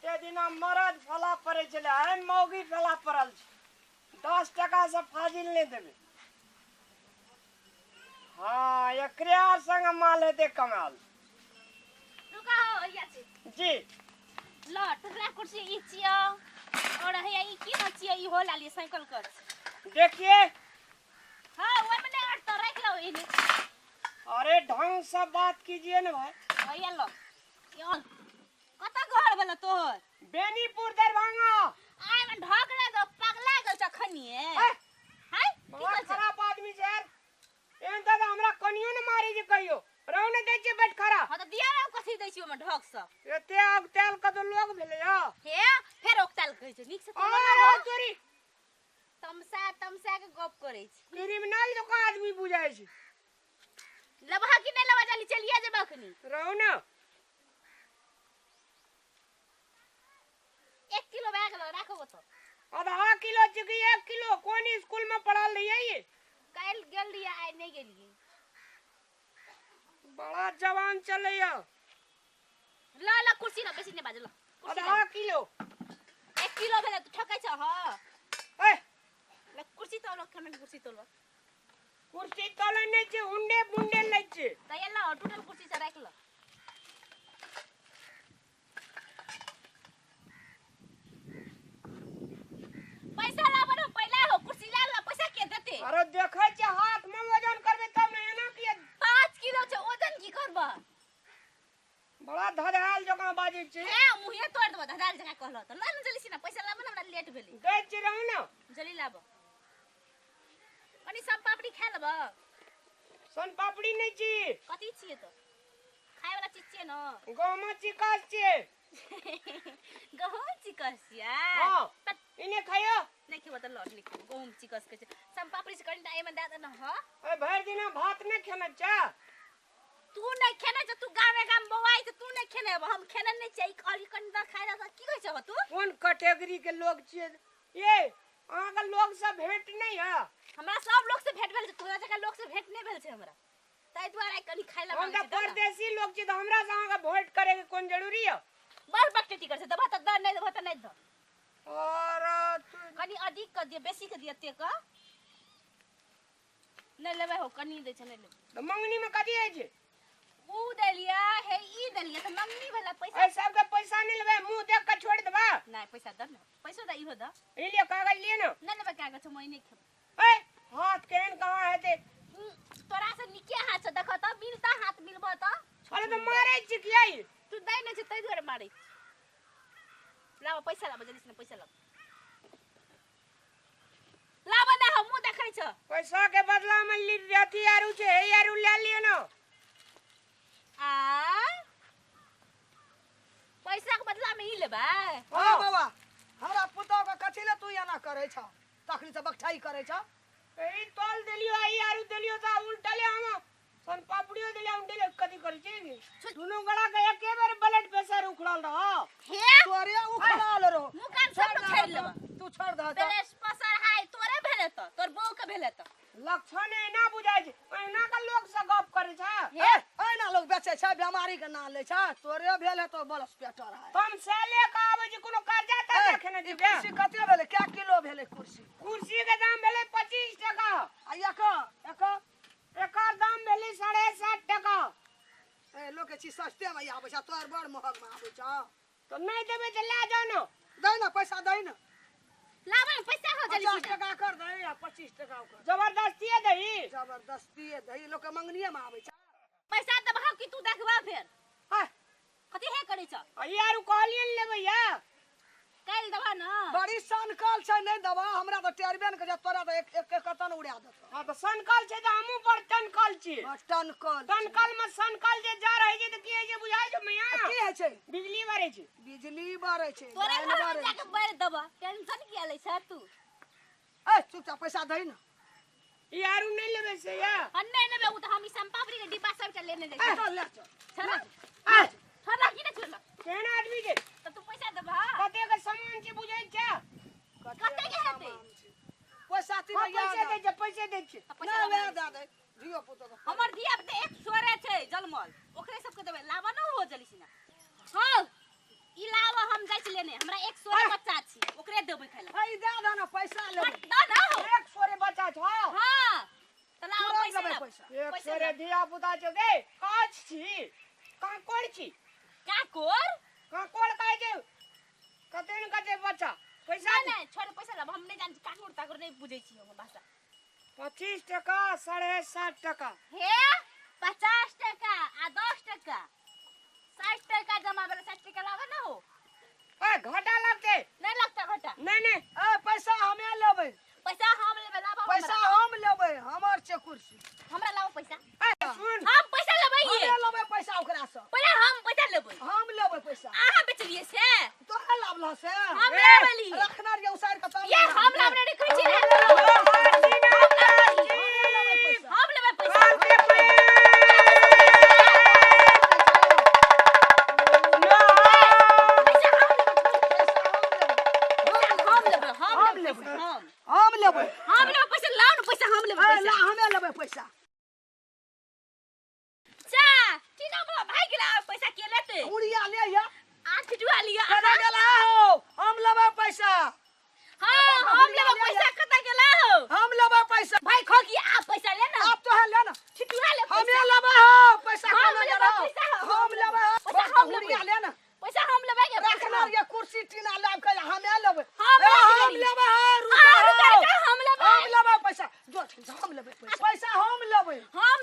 एते दिना मरद फला पड़ै छलै, आइ मौगी फला पड़ल छै। 10 टका से फाजिल नहि देबै। हँ, एकरे आर संगे माल हेतै कमाल। रुका हो भैया जी। जी। ल टुकड़ा कुर्सी ई छियो और हैया ई की न छियो, ई हो लाली साइकिल कर। देखिए। हां, ओय में नहीं अटतो, रख लो इने। अरे, ढंग से बात कीजिए ना भाई। भैया लो यो कत घर भेल तोहर? बेनीपुर, दरभंगा। आइ में ढक रे दो, पगला गेल छ खनिए। ए, हाय की बड़ा कहै छ? खराब आदमी छै यार। एहन तऽ हमरा कनियो ने मारे जे कहियो रहू ने दै छियै, बैठ खड़ा। हां, त दिया रे, कथी दै छियो में ढक से? एते आग तेल कतौ लोग भेलै या। हे, फेर ओकताल कहै छै नीक से तो अरे ना। तोरी। तमसा तमसा के गप करै छै। क्रिमिनल जकाँ आदमी बुझाइ छै। लबहा कि नहि लबा? जल्दी चलिए जेबा अखनी। रहू ने। 1 किलो भए गेल, राखब तो। आधा किलो छै कि 1 किलो? कोन स्कूल में पढ़ल रहियै ये? काल्हि गेल रहियै, आइ नहि गेलियै। बड़ा जवान चलैया। ल ल, कुर्सी ल, बेसी नहि बाजल, कुर्सी ल। आधा किलो। 1 किलो भेलै, तू ठकै छ। हँ। ए। ल, कुर्सी तोलो, केना कुर्सी तोलो? कुर्सी तोले नहि छै, उंडे बुंडे लै छै। तऽ ल, टूटल कुर्सी से राखि ल। पैसा लाबऽ ने पहिले हो, कुर्सी ला ल, पैसा के देते? अरे, देखै छै, हाथ में वजन करबै तब ने, एना किया? 5 किलो छै, वजन की करबऽ? बड़ा धधायल जकाँ बाजै छै। हे, मुँहे तोड़ि देबऽ, धधाल जकाँ कहलऽ तऽ। ल ने जल्दी से ने, पैसा लाबऽ ने, हमरा लेट भेलै। दै छी, रहू ने। जल्दी लाबऽ। कनि सब पापड़ी खा लेबऽ। सन पापड़ी नहि छी। कथी छियै तऽ? खाय वाला चीज छियै ने? गहूँम चिकस छियै। गहूँम चिकस छियै? हँ। तऽ इने खाइयो। नहि खेबऽ तऽ लऽ, नहि खेबऽ। गहूँम चिकस के छै, सब पापड़ी से कनि एहिमे दए दे ने। हँ। ए, भरि दिना भात नहि खेने छै। तू नहि खेने छ, तू गामे गाम बौआइ छ, तू नहि खेने हेबऽ, हम खेने नहि छियै। ई कहली कनि दऽ खाय लए तऽ की कहै छह तू? कोन कैटेगरी के लोग छियै ये? अहाँके लोग से भेंट नहि है? हमरा सब लोग से भेंट भेल छै, तोरा जकाँ लोग से भेंट नहि भेल छै हमरा, ताहि दुआरे कनि खाय लए हम मांगै तऽ छी, दऽ ने। परदेसी लोग छी, तऽ हमरा से अहाँके भेंट करे के कोन जरूरी है? बड़ बकटेटी करै छै। देबह तऽ दऽ, नहि देबह तऽ नहि दऽ। और कनि अधिक कऽ दिअ, बेसी कऽ दिअ, एतेक नहि लेबै हो, कनि दै छै, नहि लेबै। तऽ मंगनी में कथी होइ छै? ऊ देलियै हे, ई देलियै तऽ मंगनी भेलै पैसा। एहि सबके पैसा नहि लेबै, मुंह देख के छोड़ि देबा। नहि, पैसा दऽ ने, पैसो दऽ, इहो दऽ। ई लिअ, कागज लिअ ने। नहि लेबै कागज, हम नहि खेबै। ए, हाथ केहन कहाँ हेतै? तोरा से नीके हाथ छै, देखऽ तऽ, मिलता हाथ मिलबऽ तऽ। अरे, तऽ मारै छी किया ई? तू दै नहि छै, ताहि दुआरे मारै छी। लाबऽ पैसा, लाबऽ जल्दी से ने, पैसा लाबऽ, लाबऽ ना, हम मुँह देखै छ। पैसा के बदला में अथी आरू छै, हे आरू ले लिअ ने। आ पैसा के बदला में ई लेबै? हाँ बाबा, हमरा पुतोह के कथी ले तू एना करै छ? तखनी से बकठाई करै छ। ई तोल देलियो, ई आरू देलियो तऽ उल्टले हम सन पापड़ियो देलियो, उल्टले कथी करै छी? दुनू गड़ा के एके बेर ब्लड प्रेशर उखड़ल रह। हे। तोरे उखड़ल रहो। मुँह कान सब छोड़ छेड़ दह। लेबऽ। तू छोड़ दह तऽ। ब्लड प्रेशर हाई तोरे भेले तऽ, तोर बहू के भेले तऽ। लक्षण एना बुझाइ छै, एना के लोग से गप करै छै। हे। एना लोग बेचै छै, बेमारी के नाम लै छै। तोरे भेल हेतौ बलस पेटर है। हम से ले के आबै छी, कोनो कर्जा तर्जा खेने ई छी क्या? कुर्सी कते भेलै? कै किलो भेलै कुर्सी? कुर्सी के दाम भेलै 25 टका। आ एकर एकर? एकर दाम भेलै 7.5 टका। ए, लोक के चीज सस्ते में आबै छै, तोहर बड़ महग में आबै छै। तऽ नहि देबै तऽ लए जाउ ने। दै ने पैसा, दै ने। लाबऽ ने पैसा हो जल्दी। 50 सीधा। टका कर दही आ 25 टका ओकर। जबरदस्तिये दही। जबरदस्ती दही, लोक के मंगनिये में आबै छै। पैसा देबह कि तू देखबह फेर? हाँ। कथी हे करै छ? आ ई आरू कहलियै ने लेबै या। काल्हि देबह ने। बड़ी सनकल छै, नहि देबह हमरा तऽ टेरबे ने करै, तोरा तऽ एक एक कतन उड़ा देतौ। हाँ, तऽ सनकल छै तऽ हमहूँ बड़ टनकल छी। टनकल। टनकल में सनकल जे जा रहै छै तऽ की होइ छै बुझाइ छै मैया? की होइ छै? बिजली बरै छै। बिजली बरै छै। तोरे लाइन घर में बरै जाके छै। बैर देबह, टेंशन किया लै छ तू? ए, चुपचाप पैसा दही ने। ई आरू नहि लेबै से या? हम नहि लेबै ओ तऽ, हम ई सम्पापड़ी के डिब्बा सबटा लेने जाइ छी। चल, ले चल। छोड़। आ। छोड़ कि नहि छोड़? केहन आदमी छै? तऽ तू पैसा देबह? कते के सामान छै बुझै छै? कते के हेतै? पैसा तीन। हाँ, पैसे दै छै, पैसे दै छै। तऽ पैसा नहि लाबऽ। वएह दए दे धियो पुतो के। हमर धिया पुता एक सोरे छै जलमल, ओकरे सबके देबै। लाबऽ न हो जल्दी सिना। हँ, ई लाबऽ, हम जाइ छी लेने। बुझै छी हम भाषा। 25 टका 7.5 टका। हे 50 टका आ 10 टका 60 टका जमा भेलै। 60 टका लाबऽ ना हो। ए घाटा लगते। नहीं लगता घाटा। नहीं नहीं। ए पैसा हमे लेबै। पैसा हम लेबै, लाबऽ पैसा हम लेबै, हमर छै कुर्सी। हमरा लाबऽ पैसा। ए सुन, हम पैसा लेबै। हमे लेबै पैसा ओकरा से। पहिले हम पैसा लेबै। हम लेबै पैसा। अहाँ बेचलियै से? तोरा लाबलह से? हम लेबली। रखना रहियै उसारि के तब। ये हम लाबने नहीं कहै छी रे। हम लेबै पैसा। हम लेबै, हम लेबै, हम लेबै, हम लेबै पैसा। लाउ ने पैसा, हम लेबै पैसा। ला, हमे लेबै पैसा। चा टीना वाला भाग गेला। पैसा के लेते? उड़िया ले या। आ ठिठुआ लिया। कना गेला हो? हम लेबै पैसा। हां, हम लेबै पैसा। कता गेला हो? हम लेबै पैसा। भाई खो की आ पैसा ले ना। आप तो है ले ना। ठिठुआ ले। हमे लेबै हो पैसा। हम कना लेबै गेला? पैसा, हम लेबै। पैसा हम लेबै। उड़िया ले ना। पैसा हम लेबै के। रखना ये कुर्सी टीना लाब के हमे लेबै। हम ए, हम लेबै। लेबै। हां, हां, रुका रुका, रुका, हम लेबै। हम लेबै पैसा। जो हम लेबै पैसा। पैसा हम लेबै। हम